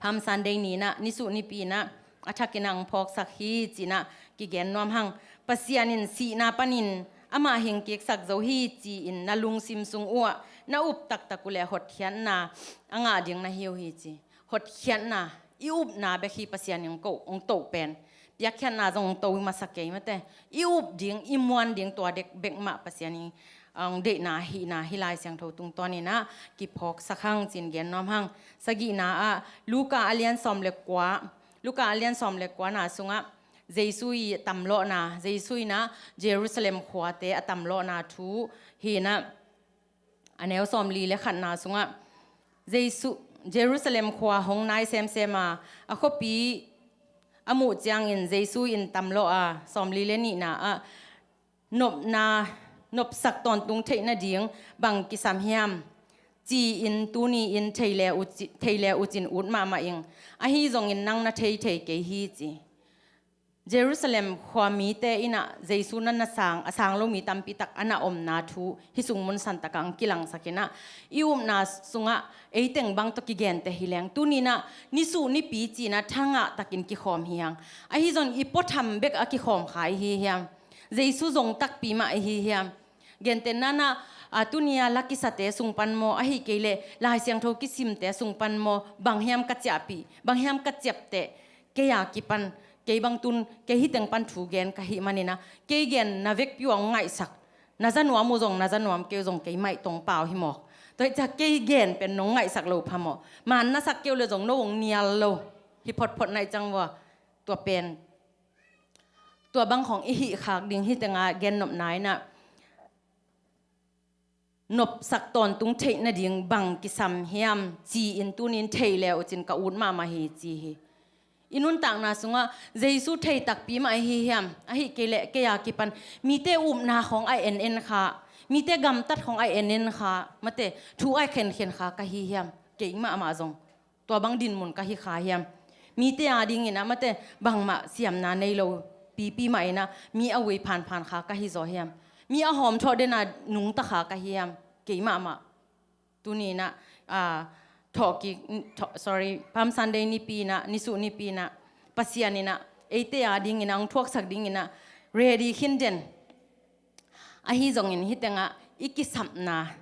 Palm Sunday ni-in ah, nisuh nipi-in ah, a thakin ah hong phawksak hi ci-in ah kigen nuam hang. Pasian in sihna panin amah hingkiksak zo hi ci-in na lungsim sung uhah na up taktak uhleh hotkhiatna a ngah ding na hi uh hi ci. Hotkhiatna, i upna bek hi Pasian in hong ko, hong to pen. Piakkhiatna zong hong to masa kei mate. I up ding, i muan ding tua dek bek mah Pasian in, ah, hong deihna ahihna hih Lai Siangtho tungtawnin ah kiphawksak hang ci-in gen nuam hang. Sagihna ah, Luka a lian sawm le kua, Luka a lian sawm le kuana sungah Jesu i tamlawhna, Jesu in ah Jerusalem khuate a tamlawhna thu hi-in ah, a neu sawmli le khatna sungah, Jesu, Jerusalem khua hong nai semsem a, a khuapi, a muh ciangin Jesu in tamlawh a, sawmli le nihna ah, nopna, nopsak tawntung theih nading bang kisam hiam? Ci-in tuni-in thei le uh ci, thei le uh cin ut mahmah ing. Ahi zongin nang na thei thei kei hi, ci. Jerusalem khua mite in ah Jesu na na sang, a sang lo mi tampi tak a na omna thu hih sung mun santak ah ang kilangsak in ah, i upna sungah ei teng bang tawh kigente hi leng, tuni-in ah nisuh nipi ci-in ah thangah takin kikhawm hi hang. Ahi zong i puatham bek a kikhawm kha i hi hiam? Jesu zong takpi mah i hi hiam? Gentehna-in ah, a, tuni-a la kisate sung pan maw, ahih kei leh Lai Siangtho kisimte sung pan maw, bang hiam ka ciahpih, bang hiam ka ciapteh, kei a kipan, kei bang tun, kei hih teng pan thu gen ka hih manin ah, kei genna vekpi uh a hong ngaihsak, na za nuam uh zong, na za nuam kei uh zong, kei maih tong pau hi mawk. Tua hi ciang kei gen pen nong ngaihsak lo phamawh. Maan na sak kei uh leh zong no hong nial lo hi photphot na hih ciang uh a, tua pen, tua bang khawng i hih khak ding hi teng a, gennopna-in ah, nopsak tawntung theih nading bang kisam hiam? Ci-in tuni-in thei le uh cin ka ut mahmah hi, ci hi. I nuntakna sungah Jesu thei takpi mah i hi hiam? Ahih kei leh kei a kipan mite upna khawng a en en kha, mite gamtat khawng a en en kha, mate, thu a khenkhen kha ka hi hiam? Kei mahmah zong tua bang dinmun ka hi kha hiam? Mite a dingin ah, mate, bangmah siamna nei lo pipi mah in ah, mi a ui phanphan kha ka hi zaw hiam? Mi a hawmthawh den a nungta kha ka hi hiam? Kei mahmah. Tuni-in ah, a, thawhkik, thawh, sorry, Palm Sunday nipi-in ah, nisuh nipi-in ah, Pasian in ah eite a dingin ah hong thuaksak dingin ah ready khin den. Ahi zongin hih teng ah i kisapna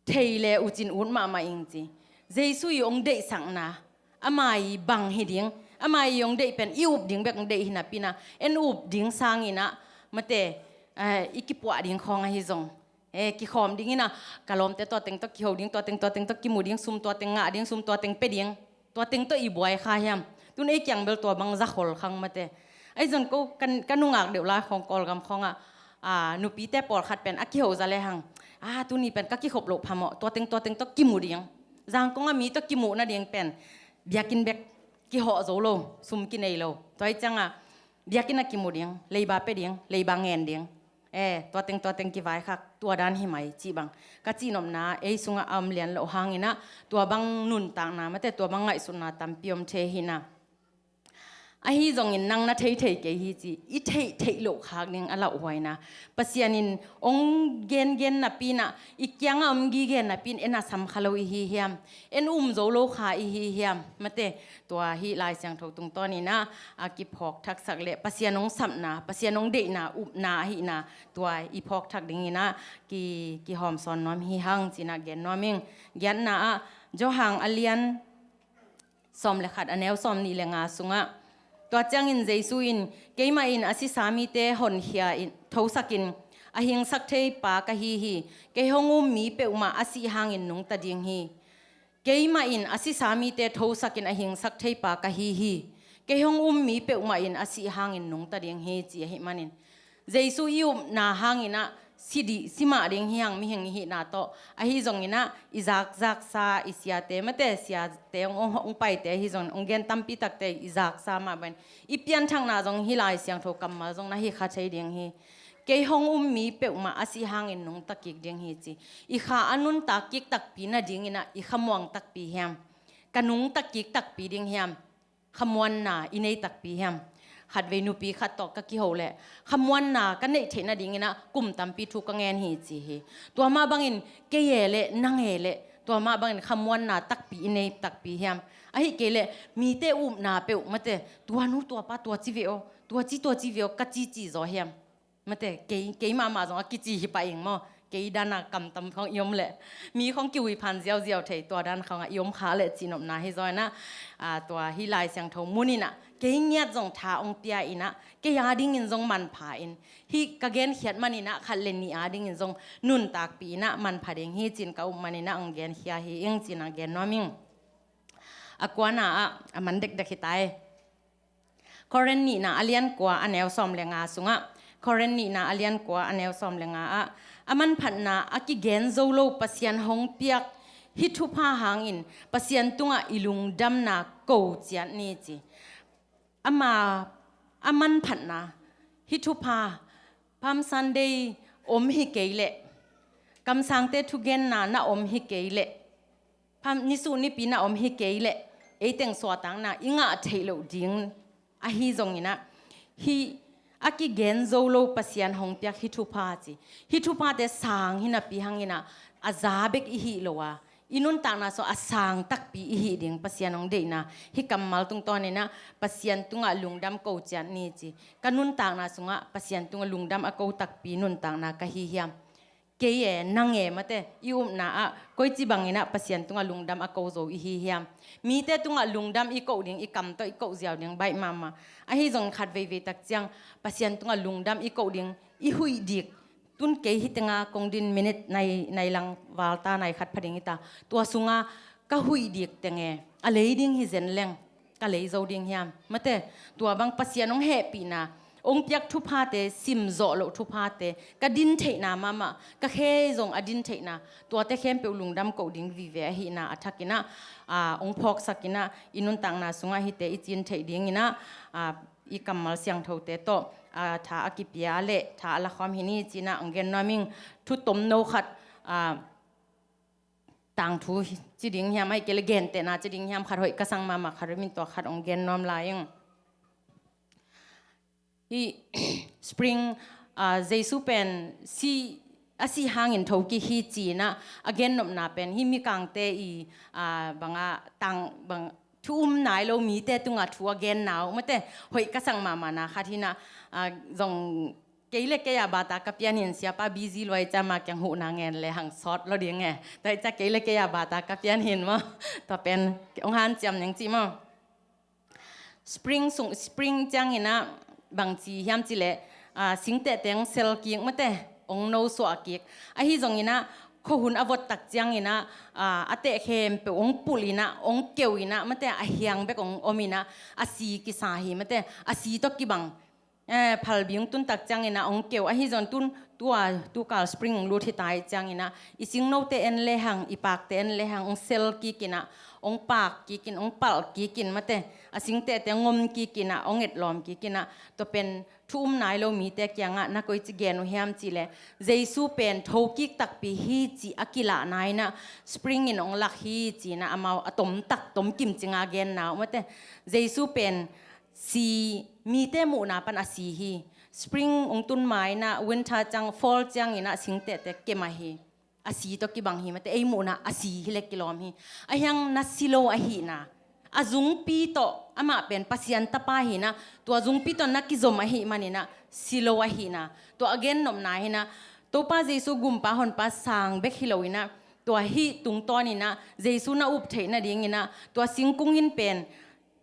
thei le uh cin ut mahmah ing, ci. Jesu i hong deihsakna, ama i bang hi ding, ama i hong deih pen i up ding bek hong deih hi napi-in ah, en up ding sangin ah, mate, eh, i kipuah ding khawng ahi zong, eh, kikhawm dingin ah, ka lawmte tua teng tawh kiho ding, tua teng, tua teng tawh kimu ding, sum tua teng ngah ding, sum tua teng pia ding, tua teng tawh i buai kha hiam? Tun ei kiang bel tua bang za khol khang, mate. Ahi zong ko ka, ka nungak deuh lai khawng, Kawlgam khawngah, a, nupite pawlkhat pen a kiho za lehang, a, tuni pen ka kikhop loh phamawh, tua teng, tua teng tawh kimu ding. Zangkong a mi tawh kimuh nading pen biakinn bek, kihawh zo lo, sum kinei lo. Tua hi ciang a, biakinn ah kimu ding, leiba pia ding, leiba ngen ding. Eh, tua teng, tua teng kivaikhak, tua dan hi mai, cih bang ka cihnopna ei sungah a om lian loh hangin ah, tua bang nuntakna, mate, tua bang ngaihsutna tampi om thei hi-in ah. Ahi zongin nang na thei thei kei hi, ci. I theih theih loh khak ding a lauhuaina. Pasian in hong gengen napi-in ah, i kiangah hong kigen napi-in en a sam kha lo i hi hiam? En um zo lo kha i hi hiam? Mate, tua hih Lai Siangtho tungtawnin ah, a kiphawk thaksak leh Pasian hong sapna, Pasian hong deihna, upna ahihna, tua i phawk thak dingin ah ki, kihawmsawn nuam hi hang, ci-in ah gen nuam ing. Giatna ah, Johan a lian sawm le khat, a neu sawmnih le nga sungah, tua ciangin Jesu in, keimah in a sisa mite honkhia in, thosakin a hingsak thei pa ka hi hi. Kei hong um mi peuhmah a sih hangin nungta ding hi. Keimah in a sisa mite thosakin a hingsak thei pa ka hi hi. Kei hong um mi peuhmah in a sih hangin nungta ding hi, ci ahih manin, Jesu i upna hangin ah si ding, si mah ding hi hang, mihing i hihna tawh. Ahi zongin ah i zakzaksa, i siate, mate, siate hong, hong, hong paite ahi zongin, hong gen tampi takte i zaksa mah bangin, i pianthakna zong hih Lai Siangtho kammal zong na hi kha thei ding hi. Kei hong um mi peuhmah a sih hangin nungta kik ding hi, ci. I kha a nuntak kik takpi nadingin ah i khamuang takpi hiam? Ka nungta kik takpi ding hiam? Khamuanna i nei takpi hiam? Khatvei nupi khat tawh ka kiho leh, khamuanna ka neih theih nadingin ah kum tampi thu ka ngen hi, ci hi. Tua mah bangin kei e leh, nang e leh, tua mah bangin khamuanna takpi i nei takpi hiam? Ahih kei leh mite upna peuh, mate, tua nu tua pa tua ci ve aw, tua ci tua ci ve aw, ka ci ci zaw hiam? Mate, kei, kei mahmah zong a kici hi pah ing maw. Kei dan a kamtam khawng i om leh, mi khawng kiui phan ziauziau thei, tua dan khawngah i om kha leh cihnopna hi zaw-in ah, a, tua hih Lai Siangtho munin ah, kei ngiat zong tha hong pia-in ah, kei a dingin zong manpha in, hih ka genkhiat manin ah khat le nih a dingin zong nuntakpih in ah manpha ding hi, ci-in ka up manin ah hong genkhia hi ing, ci-in ah gen nuam ing. A kuana ah, a man dekdek hi ta e. Korin nihna a lian kua a neu sawm le nga sungah, Korin nihna a lian kua a neu sawm le nga ah, a manphatna a kigen zo lo Pasian hong piak hih thupha hangin Pasian tungah i lungdamna ko ciat ni, ci. ama a manphatna, hih thupha, Palm Sunday om hi kei leh, kamsangte thugenna na om hi kei leh, Palm, nisuh nipi na om hi kei leh, ei teng suahtakna i ngah theih loh ding ahi zongin ah, hih a kigen zo lo Pasian hong piak hih thupha ci. Hih thuphate sang hi napi hangin ah, a za bek i hih lo a, i nuntakna sung a sang takpi i hih ding Pasian hong deihna. Hih kammal tungtawnin ah, Pasian tungah lungdam ko ciat ni ci. Ka nuntakna sungah Pasian tungah lungdam a ko takpi nuntakna ka hi hiam? Kei e, nang e, mate, i upna ah koici bangin ah Pasian tungah lungdam a ko zo i hi hiam? Mite tungah lungdam i koh ding, i kam tawh i koh ziau ding baih mahmah. Ahi zong khat veivei tak ciang Pasian tungah lungdam i koh ding, i huih dik. Tun kei hih tenga kong din minute nai, nai lang val ta, nai khat pha ding hi ta. Tua sunga ka huih dik teng e, a lei ding hi zen leng, ka lei zo ding hiam? Mate, tua bang Pasian hong hehpihna, hong piak thuphate, sim zawh loh thuphate, ka din theihna mahmah, ka khe zong a din theihna, tuate khempeuh lungdam koh ding vive ahihna a thakin ah, aa, hong phawksakin ah, i nuntakna sungah hihte i cin theih dingin ah, aa, i kammal siangthote tawh, aa, tha a kipia leh tha a la khawm hi ni ci-in ah hong gen nuam ing. Thu tomno khat, aa, tangthu ci ding hiam, ahih kei leh gentehna ci ding hiam, khat hoih ka sang mahmah khat, min tua khat hong gen nuam lai ing. Hih Spring, aa, Jesu pen si, a sih hangin thokik hi ci-in ah a gennopna pen hih mikangte i, aa, banga tang, bang thu um nai lo mite tungah thu a genna uh, mate, hoih ka sang mahmahna khat hi-in ah, aa, zong kei le kei a bata ka pian hi-in, siapa busy lua ahih ciang ama kiang huhna ngen le hang sawt lo ding e. Tua ahih ciang kei le kei a bata ka pian hi-in maw. Tua pen hong hanciam ning ci maw. Spring sung, spring ciangin ah bang ci hiam cih leh, aa, singtehte hong sel kik, mate, hong nosuah kik. Ahi zongin ah khuahun a vot tak ciangin ah, aa, a teh khempeuh hong pulh in ah, hong keu in ah, mate, a hiang bek hong om in ah, a si kisa hi, mate, a si tawh kibang. Eh, phalbi hong tun tak ciangin ah hong keu. Ahi zong tun, tua, tukal spring hong lut hi ta ahih ciangin ah, i singnote en lehang, i pakte en lehang, hong sel kik in ah, hong pak kik in, hong palh kik in, mate, a singtehte hong om kik in ah, hong etlawm kik in ah, tua pen thu um nai lo mite kiangah na koici gen uh hiam cih leh, Jesu pen thokik takpi hi cih a kilahna in ah, spring in hong lak hi ci-in ah amau a tom tak, tom kim cinga genna uh, mate, Jesu pen si, mite muhna pan a si hi. Spring hong tun ma-in ah, winter ciang, fall ciangin ah singtehte kem ahi. A si tawh kibang hi, mate, ei muhna a si hi leh kilawm hi. Ahi hang na si lo ahihna, a zungpi tawh, amah pen Pasian Tapa hi-in ah, tua zungpi tawh na kizom ahih manin ah si lo ahihna, tua a gennopna hi-in ah, Topa Jesu gumpa honpa sang bek hi lo-in ah, tua hih tungtawnin ah Jesu na up theih nadingin ah, tua singkung in pen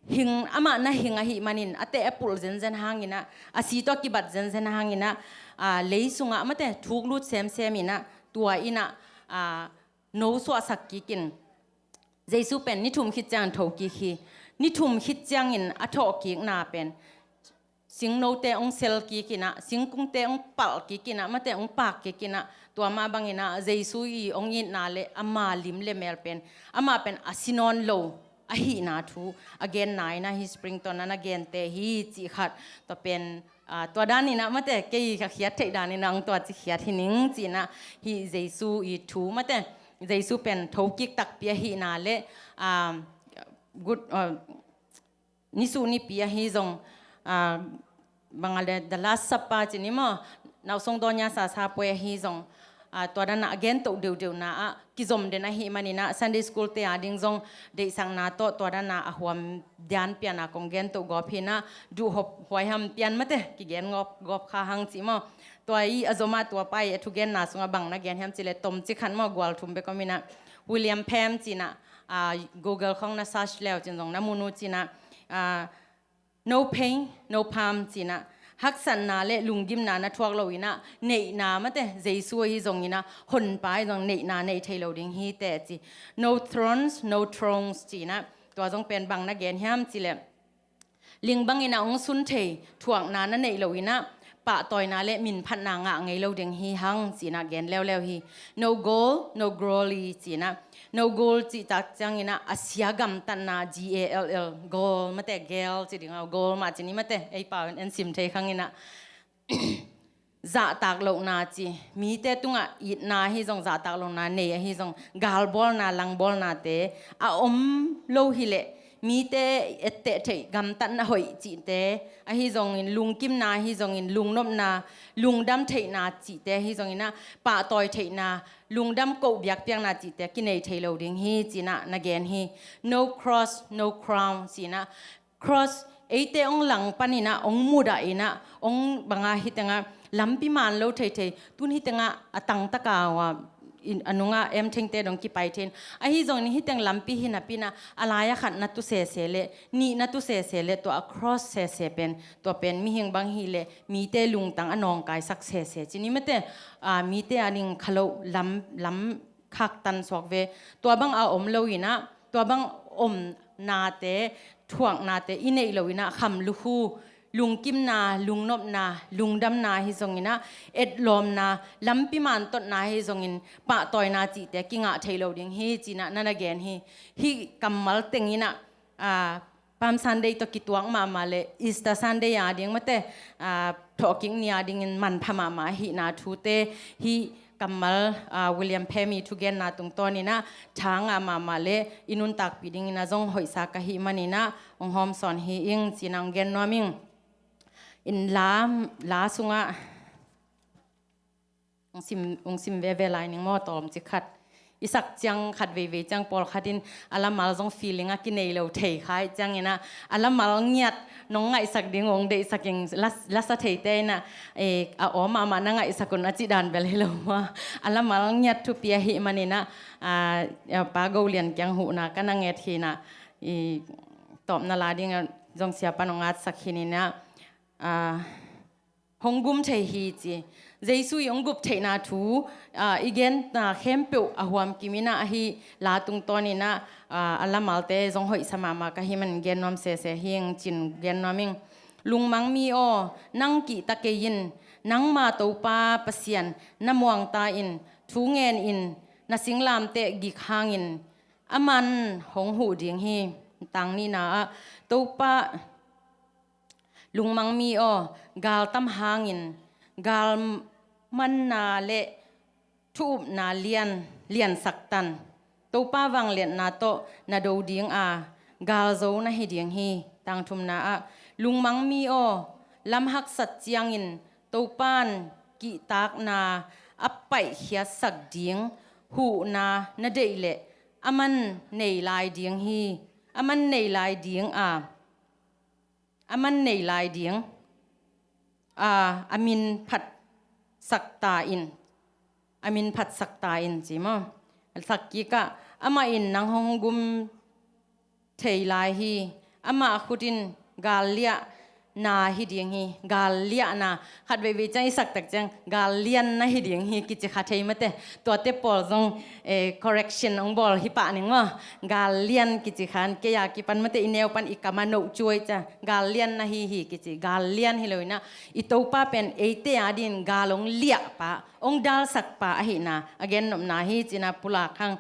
hing, amah na hing ahih manin, a teh a pulh zenzen hangin ah, a si tawh a kibat zenzen hangin ah, aa, lei sungah, mate, thuk lut semsem in ah, tua in ah, aa, nosuahsak kik in. Jesu pen ni thum khit ciangin thokik hi. Ni thum khit ciangin a thawhkikna pen singnote hong sel kik in ah, singkungte hong palh kik in ah, mate, hong pak kik in ah, tua mah bangin ah Jesu i hong itna le ama lim le mel pen, amah pen a si nawn lo ahihna thu a genna in ah, hih spring tawh na na gente hi cih khat, tua pen, aa, tua danin ah, mate, kei ka khiat theih danin ah hong tua ci khiat hi ning ci-in ah, hih Jesu i thu, mate, Jesu pen thokik takpi ahihna le, aa, good, aa, nisuh nipi ahi zong, aa, bang a le, the Last Supper ci ni maw, nausong dawnya sasa poi ahi zong, aa, tua dan ah a gento deudeuhna ah kizom den ahih manin ah, Sunday school te a ding zong deihsakna tawh tua dan ah a huam dian pian a kong gento gawp hi-in ah, duh hop huai ham pian, mate, kigen gawp, gawp kha hang ci maw. Tua i a zom ah, tua pa i a thugenna sungah bang na gen hiam cih leh, tom ci khat maw, gual thum bek om in ah, William Penn ci-in ah, aa, Google khawng na search le uh cin zong na mu uh ci-in ah, aa, no pain, no palm ci-in ah, haksatna le lunggimna na thuak lo-in ah, neihna, mate, Jesu ahi zongin ah, honpa ahi zong neihna nei thei lo ding hi teh ci. No thorns, no thrones ci-in ah, tua zong pen bang na gen hiam cih leh, ling bangin ah hong sun thei thuakna na neih lo-in ah, pahtawina le minphatna ngah ngei lo ding hi hang, ci-in ah gen leuleu hi. No gall, no glory, ci-in ah. No gall cih tak ciangin ah a sia gamtatna, G A L L, gall mate, gall ci ding a, gall mah ci ni mate, ei pau in en sim thei khang in ah. Zahtak lohna ci, mite tungah itna ahi zong, zahtak lohna nei ahi zong, galbawlna, langbawlnate a om lo hileh, mite etteh theih gamtatna hoih cihte ahi zongin, lungkimna ahi zongin, lungnopna, lungdam theihna cihte ahi zongin ah, pahtawi theihna, lungdam koh biakpiakna cihte kinei thei lo ding hi, ci-in ah na gen hi. No cross, no crown, ci-in ah, cross eite hong langpan in ah, hong mudah in ah, hong bang a, hih tengah lampi man lo theithei, tun hih tengah a tangtaka uh a, in, a nungah emthengte dong kipai thei in. Ahi zongin hih teng lampi hi napi in ah, a lai-a khat na tu sese le, nih na tu sese le, tua a cross sese pen, tua pen mihing bang hileh mite lungtang a nawngkaisak sese ci ni mate, a, mite a ding kha lo lam, lam khaktan suak ve. Tua bang a om lo in ah, tua bang omnate, thuaknate i neih lo in ah, kham lukhu, lungkimna, lungnopna, lungdamna ahi zongin ah, etlawmna, lampi mantotna ahi zongin, pahtawina cihte kingah thei lo ding hi, ci-in ah na na gen hi. Hih kammal teng in ah, a, Palm Sunday tawh kituak mahmah le Easter Sunday a ding mate, a, thawhkik ni a dingin manpha mahmah ahihna thute, hih kammal, a, William Penn i thugenna tungtawn in ah tha ngah mahmah le i nuntakpih dingin ah zong hoihsa ka hih manin ah hong hawmsawn hi ing, ci-in ah hong gen nuam ing. In la, la sungah hong sim, hong sim veve lai ning maw, tawm ci khat. I sak ciang khat veivei ciang pawlkhat in a lamal zong feeling a kinei lo thei kha ih ciangin ah, a lamal ngiat nong ngaihsak ding hong deihsak ing, la, lasa theite in ah, e, a aw mahmah na ngaihsak un a cih dan bel hi lo maw. A lamal ngiat thupi ahih manin ah, a, a Pa Go Lian kiang huhna ka na nget hi in ah, i tawpna la ding ah zong siapa'n hong atsak hi in ah, a, hong gum thei hi ci. Jesu i hong gup theihna thu, a, i genna khempeuh a huam kim in ah, ahi la tungtawn in ah, a, a lamalte zong hoihsa mahmah ka hih manin gen nuam sese hi ing, ci-in gen nuam ing. Lungmang mi aw, nang kihta kei in, nangma Topa Pasian na muangta in, thu ngen in, na singlamteh gik hangin, aman hong huh ding hi. Tang nihna ah, Topa, lungmang mi aw, galtam hangin, galmanna le thu-upna lian, liansak tan. Topa vangliatna tawh na do ding a, galzo na hi ding hi. Tang thumna ah, lungmang mi aw, lam haksat ciangin Topa'n kihtakna a paihkhiatsak ding huhna na deih leh, aman nei lai ding hi. Aman nei lai ding a, aman nei lai ding a, a min phatsak ta in, a min phatsak ta in, ci maw. Sak kik ah, amah in nang hong gum thei lai hi. Amah khut in galliahna hi ding hi. Galliahna, khat veivei ciang i sak tak ciang, gallianna hi ding hi kici kha thei mate. Tuate pawl zong, eh, correction hong bawl hi pah ning maw. Gallian kici khan, kei a kipan mate, i neu pan i kam a noh cuai cia, gallianna hi hi kici. Gallian hi lo in ah, i Topa pen eite a dingin gal hong liah pa, hong dalsak pa ahihna a gennopna hi, ci-in ah pulak hang.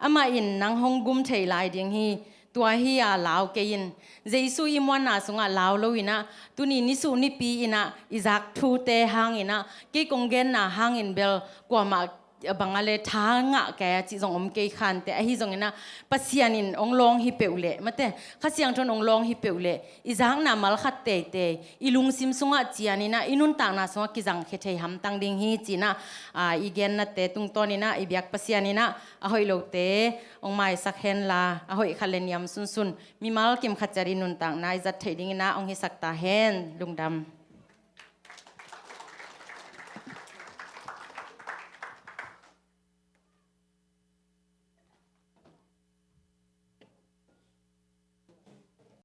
Amah in nang hong gum thei lai ding hi. Tua hi a, lau kei in. Jesu i muanna sungah lau lo in ah, tuni nisuh nipi in ah i zak thute hangin ah, kei kong genna hangin bel kuamah bang a le tha ngah kei a cih zong om kei khante. Ahi zongin ah, Pasian in hong lawng hi peuh leh mate, Kha Siangtho in hong lawng hi peuh leh, i zakna mal khat teitei i lungsim sungah cian in ah, i nuntakna sungah kizangkhia thei hamtang ding hi, ci-in ah, a, i gennate tungtawn in ah, i biak Pasian in ah a hoih lote hong maisak hen la, a hoih khat le niam sunsun, mimal kim khat ciat i nuntakna i zat theih dingin ah hong hisak ta hen. Lungdam.